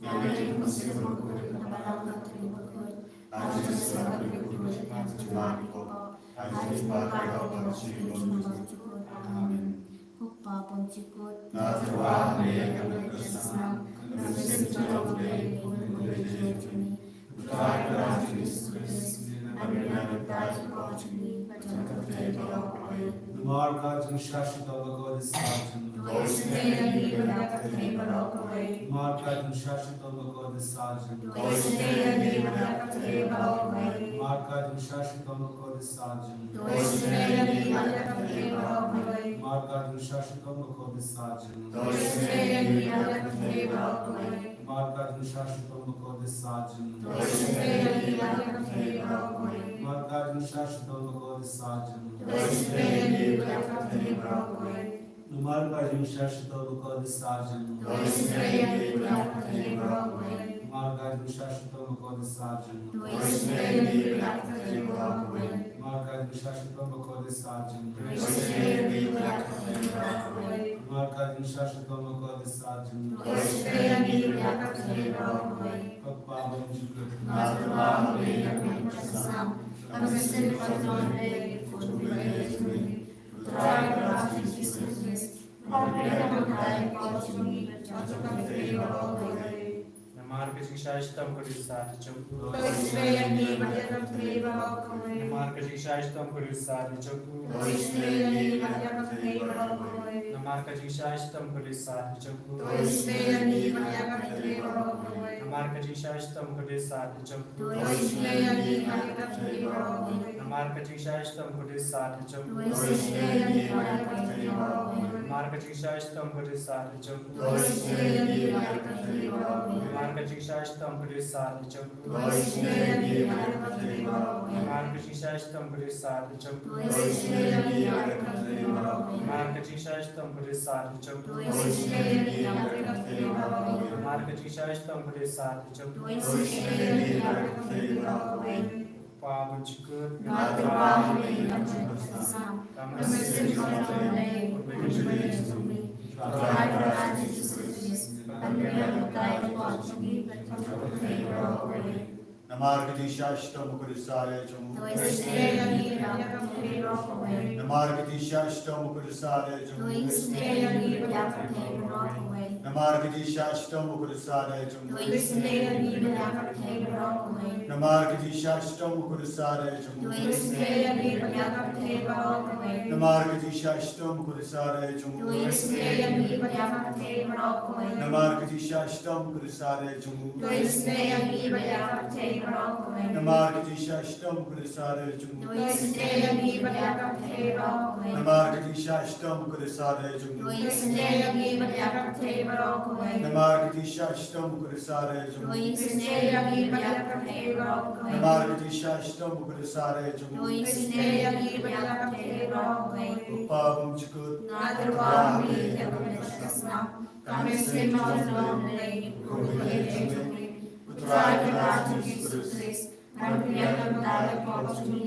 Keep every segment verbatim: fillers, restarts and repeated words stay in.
Nga leh ïa ka mynsiem bakhuid, na balang ka Trai bakhuid. Amen. Amen. Ko Pa bymjukut. Nga tyrwa ha me ïa ka met ka snam, ka mynsiem jong U Blei un pynleit jong ngi. U Trai Kynrad jong ngi Jisu Khrist, un ïaid lyngngoh ïa ka jingim jong ngi, bad jong ka pyrthei baroh kawei. Namar ka jingshah shitom bakhuid sa jong U. To isynei ïa ngi bad ïa ka pyrthei baroh kawei. Namar ka jingshah shitom bakhuid sa jong U. To isynei ïa ngi bad ïa ka pyrthei baroh kawei. Namar ka jingshah shitom bakhuid sa jong U. To isynei ïa ngi bad ïa ka pyrthei baroh kawei. Namar ka jingshah shitom bakhuid sa jong U. To isynei ïa ngi bad ïa ka pyrthei baroh kawei. Namar ka jingshah shitom bakhuid sa jong U. To isynei ïa ngi bad ïa ka pyrthei baroh kawei. Namar ka jingshah shitom bakhuid sa jong U. To isynei ïa ngi bad ïa ka pyrthei baroh kawei. Namar ka jingshah shitom bakhuid sa jong U. To isynei ïa ngi bad ïa ka pyrthei baroh kawei. Namar ka jingshah shitom bakhuid sa jong U. To isynei ïa ngi bad ïa ka pyrthei baroh kawei. Namar ka jingshah shitom bakhuid sa jong U. To isynei ïa ngi bad ïa ka pyrthei baroh kawei. Namar ka jingshah shitom bakhuid sa jong U. To isynei ïa ngi bad ïa ka pyrthei baroh kawei. Ko Pa bymjukut. Nga tyrwa ha me ïa ka met ka snam, ka mynsiem jong U Blei un pynleit jong ngi. U Trai Kynrad jong ngi Jisu Khrist, un ïaid lyngngoh ïa ka jingim jong ngi, bad jong ka pyrthei baroh kawei. Namar ka jingshah shitom bakhuid sa jong U. To isynei ïa ngi bad ïa ka pyrthei baroh kawei. Namar ka jingshah shitom bakhuid sa jong U. To isynei ïa ngi bad ïa ka pyrthei baroh kawei. Namar ka jingshah shitom bakhuid sa jong U. To isynei ïa ngi bad ïa ka pyrthei baroh kawei. Namar ka jingshah shitom bakhuid sa jong U. To isynei ïa ngi bad ïa ka pyrthei baroh kawei. Namar ka jingshah shitom bakhuid sa jong U. To isynei ïa ngi bad ïa ka pyrthei baroh kawei. Namar ka jingshah shitom bakhuid sa jong U. To isynei ïa ngi bad ïa ka pyrthei baroh kawei. Namar ka jingshah shitom bakhuid sa jong U. To isynei ïa ngi bad ïa ka pyrthei baroh kawei. Namar ka jingshah shitom bakhuid sa jong U. To isynei ïa ngi bad ïa ka pyrthei baroh kawei. Namar ka jingshah shitom bakhuid sa jong U. To isynei ïa ngi bad ïa ka pyrthei baroh kawei. Namar ka jingshah shitom bakhuid sa jong U. To isynei ïa ngi bad ïa ka pyrthei baroh kawei. Pa bymjukut. Nga tyrwa ha me ïa ka met ka snam, ka mynsiem jong U Blei un pynleit jong ngi. U Trai Kynrad jong ngi Jisu Khrist, un ïaid lyngngoh ïa ka jingim jong ngi, bad jong ka pyrthei baroh kawei. Namar ka jingshah shitom bakhuid sa jong U. To isynei ïa ngi bad ïa ka pyrthei baroh kawei. Namar ka jingshah shitom bakhuid sa jong U. To isynei ïa ngi bad ïa ka pyrthei baroh kawei. Namar ka jingshah shitom bakhuid sa jong U. To isynei ïa ngi bad ïa ka pyrthei baroh kawei. Namar ka jingshah shitom bakhuid sa jong U. To isynei ïa ngi bad ïa ka pyrthei baroh kawei. Namar ka jingshah shitom bakhuid sa jong U. To isynei ïa ngi bad ïa ka pyrthei baroh kawei. Namar ka jingshah shitom bakhuid sa jong U. To isynei ïa ngi bad ïa ka pyrthei baroh kawei. Namar ka jingshah shitom bakhuid sa jong U. To isynei ïa ngi bad ïa ka pyrthei baroh kawei. Namar ka jingshah shitom bakhuid sa jong U. To isynei ïa ngi bad ïa ka pyrthei baroh kawei. Namar ka jingshah shitom bakhuid sa jong U. To isynei ïa ngi bad ïa ka pyrthei baroh kawei. Namar ka jingshah shitom bakhuid sa jong U. To isynei ïa ngi bad ïa ka pyrthei baroh kawei. Ko Pa bymjukut. Nga tyrwa ha me ïa ka met ka snam, Ka mynsiem jong U Blei, U Blei jong ngi, U Trai Kynrad jong ngi Jisu Khrist, ban pynïaid ban ïatai ïa ki pop jong ngi,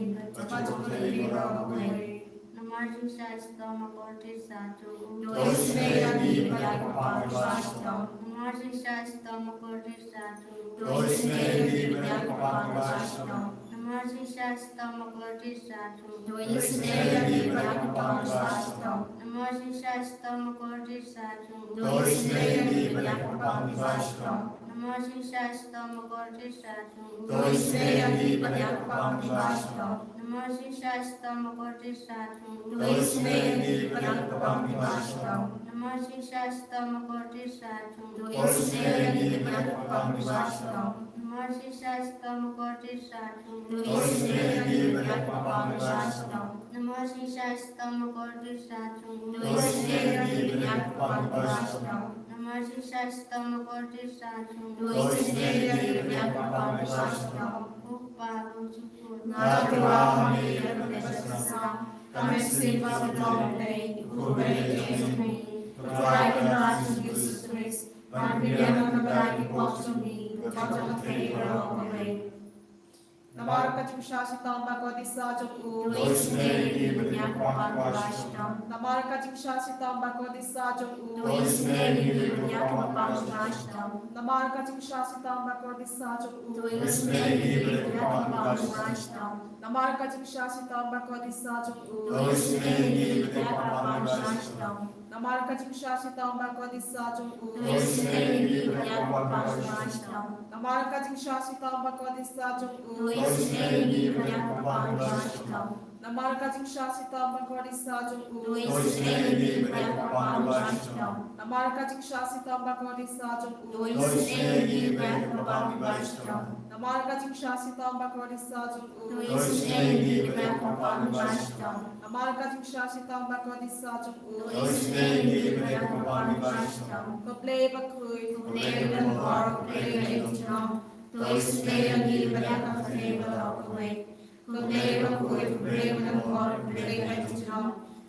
bad jong ka ri baroh kawei. Namar jingshah shitom akor disa jong U. To isynei ïa ngi bad ïa ka bynta kaba shitom. Namar jingshah shitom akor disa jong U. To isynei ïa ngi bad ïa ka bynta kaba shitom. Namar jingshah shitom akor disa jong U. To isynei ïa ngi bad ïa ka bynta kaba shitom. Namar jingshah shitom akor disa jong U. To isynei ïa ngi bad ïa ka bynta kaba shitom. Namar jingshah shitom akor disa jong U. To isynei ïa ngi bad ïa ka bynta kaba shitom. Namar jingshah shitom akor disa jong U. To isynei ïa ngi bad ïa ka bynta kaba shitom. Namar jingshah shitom akor disa jong U. To isynei ïa ngi bad ïa ka bynta kaba shitom. Namar jingshah shitom akor disa jong U. To isynei ïa ngi bad ïa ka bynta kaba shitom. Namar jingshah shitom akor disa jong U. To isynei ïa ngi bad ïa ka bynta kaba shitom. Namar jingshah shitom akor disa jong U. To isynei ïa ngi bad ïa ka bynta kaba shitom. Ko Kpa ba jukut. Nga tyrwa ha Me ïa ka bynta shisha. Ka mynsiem jong U Blei, U Blei jong ngi, U Trai Kynrad jong ngi Jisu Khrist, ban pynïaid ban ïatai ïa ki pop jong ngi, bad jong ka ri baroh kawei. Namar ka jingshah shitom ba akor disa jong U. To isynei ïa ngi bad ïa ka bynta kaba shitom. Namar ka jingshah shitom ba akor disa jong U. To isynei ïa ngi bad ïa ka bynta kaba shitom. Namar ka jingshah shitom ba akor disa jong U. To isynei ïa ngi bad ïa ka bynta kaba shitom. Namar ka jingshah shitom ba akor disa jong U. To isynei ïa ngi bad ïa ka bynta kaba shitom. Namar ka jingshah shitom ba akor disa jong U. To isynei ïa ngi bad ïa ka bynta kaba shitom. Namar ka jingshah shitom ba akor disa jong U. To isynei ïa ngi bad ïa ka bynta kaba shitom. Namar ka jingshah shitom ba akor disa jong U. To isynei ïa ngi bad ïa ka bynta kaba shitom. Namar ka jingshah shitom ba akor disa jong U. To isynei ïa ngi bad ïa ka bynta kaba shitom. Namar ka jingshah shitom ba akor disa jong U. To isynei ïa ngi bad ïa ka bynta kaba shitom. Namar ka jingshah shitom ba akor disa jong U. To isynei ïa ngi bad ïa ka bynta kaba shitom. Ko Blei bakhuid, ko Blei badonbor, ko Blei ba ïeit junom. To isynei ïa ngi bad ïa ka pyrthei baroh kawei. Ko Blei bakhuid, ko Blei badonbor, ko Blei ba ïeit junom.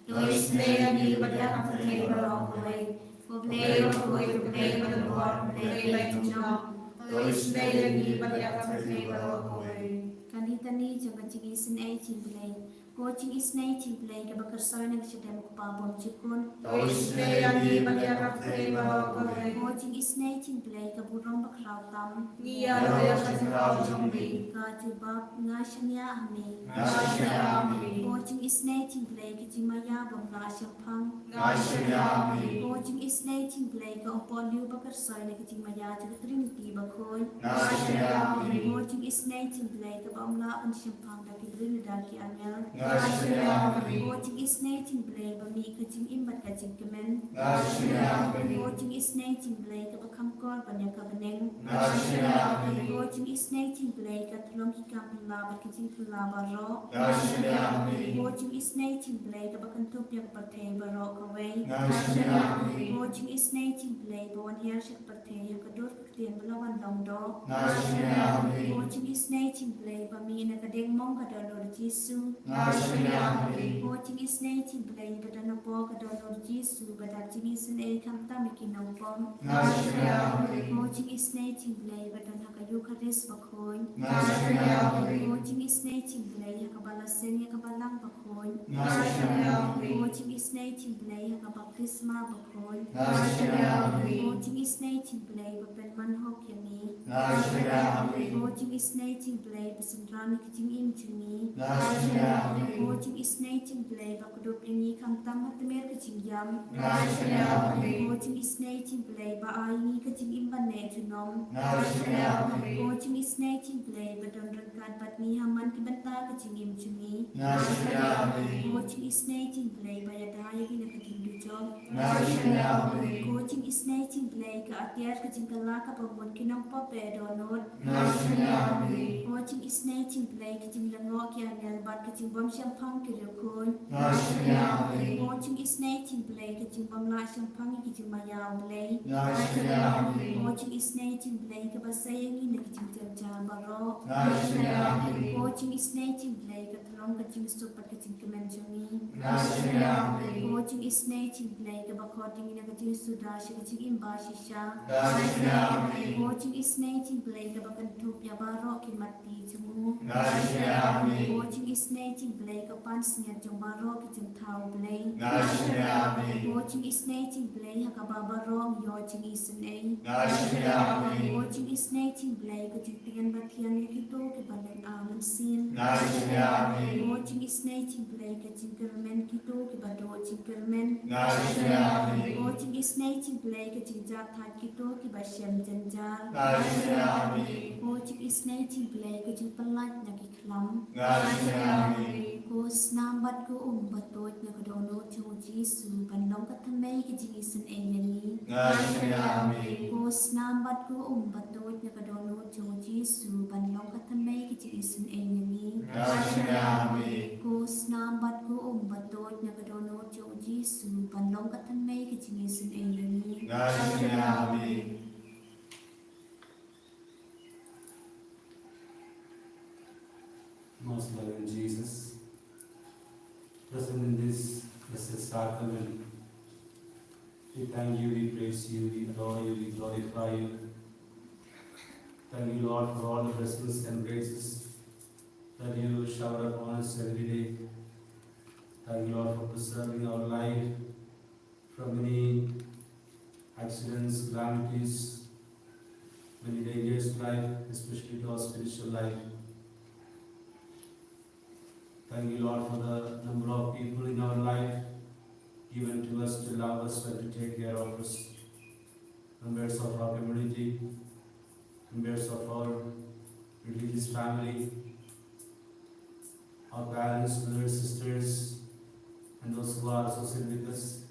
To isynei ïa ngi bad ïa ka pyrthei baroh kawei. Ko Blei bakhuid, ko Blei badonbor, ko Blei ba ïeit junom. To isynei ïa ngi bad ïa ka pyrthei baroh kawei. Ka litani jong ka jingisynei jong U Blei. Ko jingisynei jong U Blei kaba kyrsoi na ka shadem U Kpa bymjukut. To isynei ïa ngi bad ïa ka pyrthei baroh kawei. Ko jingisynei jong U Blei ka burom bakhraw tam. Ngi ïaroh ïa ka jingkhraw jong Me. Ka jubab, nga shaniah ha Me. Nga shaniah ha Me. Ko jingisynei jong U Blei ka jingmaïa bym lah shemphang. Nga shaniah ha Me. Ko jingisynei jong U Blei ka umpohliew bakyrsoi na ka jingmaïa jong ka Trinity bakhuid. Nga shaniah ha Me. Ko jingisynei jong U Blei kaba ym lah ban shemphang da ki briew ne da ki angel. Nga shaniah ha Me. Ko jingisynei jong U Blei ba mih ka jingim bad ka jingkmen. Nga shaniah ha Me. Ko jingisynei jong U Blei kaba kham kor ban ïa ka bneng. Nga shaniah ha Me. Ko jingisynei jong U Blei ka tyllong ki kam phylla bad ki jingphylla baroh. Nga shaniah ha Me. Ko jingisynei jong U Blei kaba kynthup ïa ka pyrthei baroh kawei. Nga shaniah ha Me. Ko jingisynei jong U Blei ba wan hiar sha ka pyrthei ha ka dur ka ktien ba la wan long doh. Nga shaniah ha Me. Ko jingisynei jong U Blei ba mih na ka diengmong ka dohnud Jisu. Nga shaniah ha Me. Ko jingisynei jong U Blei ba don hapoh ka dohnud Jisu ba dat jingisynei khamtam ïa ki nongpop. Nga shaniah ha Me. Ko jingisynei jong U Blei ba don ha ka Eukharist bakhuid. Nga shaniah ha Me. Ko jingisynei jong U Blei ha kaba la seng ïa ka balang bakhuid. Nga shaniah ha Me. Ko jingisynei jong U Blei ha ka baptisma bakhuid. Nga shaniah ha Me. Ko jingisynei jong U Blei ba pynman hok ïa ngi. Nga shaniah ha Me. Ko jingisynei jong U Blei ba synran ïa ka jingim jong ngi. Nga shaniah ha Me. Ko jingisynei jong U Blei ba kdup ïa ngi khamtam ha tmier ka jingïap. Nga shaniah ha Me. Ko jingisynei jong U Blei ba ai ïa ngi ka jingim ban neh junom. Nga shaniah ha Me. Ko jingisynei jong U Blei ba don ryngkat bad ngi ha man ki bynta ka jingim jong ngi. Nga shaniah ha Me. Ko jingisynei jong U Blei ba ïada ïa ngi na ka jingdujok. Nga shaniah ha Me. Ko jingisynei jong U Blei ka atiar ka jingkylla kaba mut ki nongpop ba dohnud. Nga shaniah ha Me. Ko jingisynei jong U Blei ka jinglyngngoh ki angel bad ka jingbymshemphang ki riewkhuid. Nga shaniah ha Me. Ko jingisynei jong U Blei ka jingbymlah shemphang ïa ka jingmaïa U Blei. Nga shaniah ha Me. Ko jingisynei jong U Blei kaba sei ïa ngi na ka jingjynjar baroh. Nga shaniah ha Me. Ko jingisynei jong U Blei ka tyllong ka jingsuk bad ka jingkmen jong ngi. Nga shaniah ha Me. Ko Jingisynei jong U Blei kaba khot ïa ngi na ka jingsuda sha ka jingim ba shisha. Nga shim ïa mi. Ko jingisynei jong U Blei kaba kynthup ïa baroh ki mat jong u. Nga shim ïa mi. Ko jingisynei jong U Blei ka pansngiat jong baroh ki jingthaw Blei. Nga shim ïa mi. Ko jingisynei jong U Blei ha kaba baroh ngi ïoh jingisynei. Nga shim ïa mi. Ko jingisynei jong U Blei ka jingtngen ba thiang ïa kito kiba lynga mynsiem. Nga shim ïa mi. Ko jingisynei jong U Blei ka jingkyrmen kito kiba duh jingkyrmen. Nga shim ïa mi. Ko jingisynei jong U Blei ka jingjahthait kito kiba shem jynjar. Nga shim ïa mi. Ko jingisynei jong U Blei ka jingpyllait na ki khlam. Nga shim ïa mi. Ko snam bad ko um ba tuid na ka dohnud jong u Jisu ban long ka thymmei ka jingisynei ïa ngi. Nga shim ïa mi. Ko snam bad ko um ba tuid na ka dohnud jong u Jisu ban long ka thymmei ka jingisynei ïa ngi. Nga shim ïa mi. Ko snam bad ko um ba tuid na ka dohnud jong u Jisu ban long ka thymmei ka jingisynei ïa ngi. Nga shim ïa mi. Most loving Jesus, present in this blessed sacrament, we thank you, we praise you, we adore you, we glorify you. Thank you, Lord, for all the blessings and graces that you shower upon us every day. Thank you, Lord, for preserving our life from many accidents, calamities, many dangers to life, especially to our spiritual life. Thank you, Lord, for the number of people in our life given to us to love us and to take care of us. Members of our community, members of our religious family, our parents, brothers, sisters, and those who are associated with us,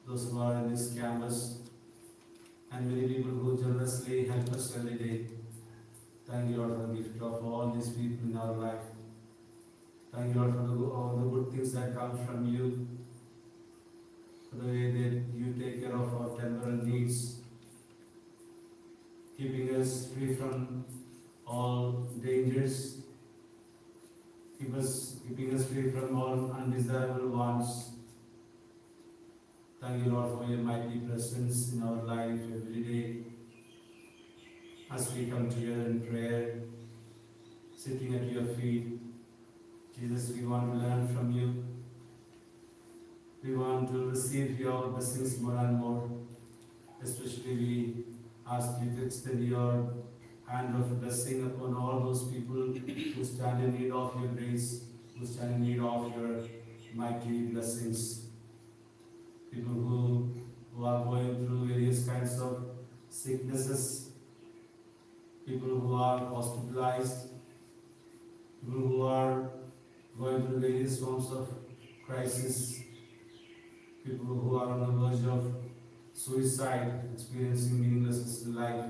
those who are in this campus, and many people who generously help us every day. Thank you, Lord, for the gift of all these people in our life. Thank you, Lord, for the, all the good things that come from you, for the way that you take care of our temporal needs, keeping us free from all dangers, keep us, keeping us free from all undesirable wants. Thank you, Lord, for your mighty presence in our life every day. As we come together in prayer, sitting at your feet, Jesus, we want to learn from you. We want to receive your blessings more and more. Especially, we ask you to extend your hand of blessing upon all those people who stand in need of your grace, who stand in need of your mighty blessings. People who, who are going through various kinds of sicknesses, people who are hospitalized, people who are going through various forms of crisis, people who are on the verge of suicide, experiencing meaninglessness in life,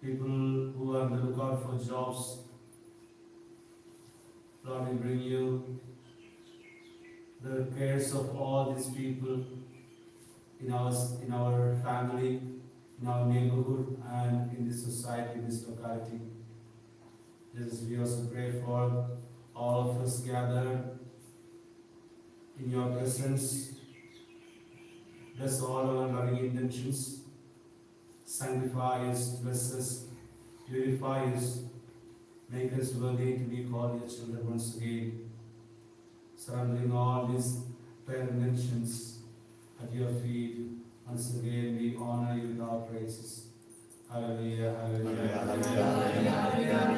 people who are on the lookout for jobs. Lord, we bring you the cares of all these people in our, in our family, in our neighborhood, and in this society, in this locality. Jesus, we also pray for all of us gathered in your presence. Bless all our loving intentions. Sanctify us, bless us, purify us, make us worthy to be called your children once again. Surrendering all these prayer intentions at your feet, once again we honor you with our praises. Hallelujah, hallelujah, hallelujah.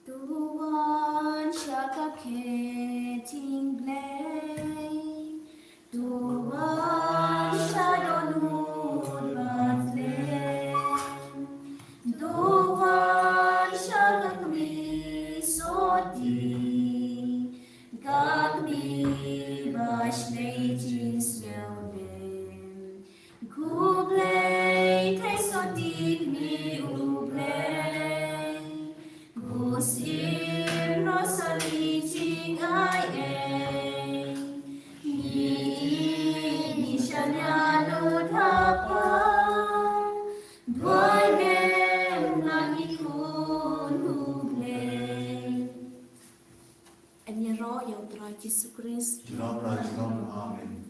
To wan sha ka kyrteng Blei, to wan sha dohnud bad Blei, to wan sha ka kmie sotti, ka kmie ba shlei jingsngewbha. Khublei, te sotti kmie U Blei. Ko Syiem Rosari jingai ei. Ngi, ngi shaniah lut ha pha. Duwai mem na ngi khun U Blei. Yn ïaroh ïa U Trai Jisu Khrist. Jingmut, jingmut. Amen.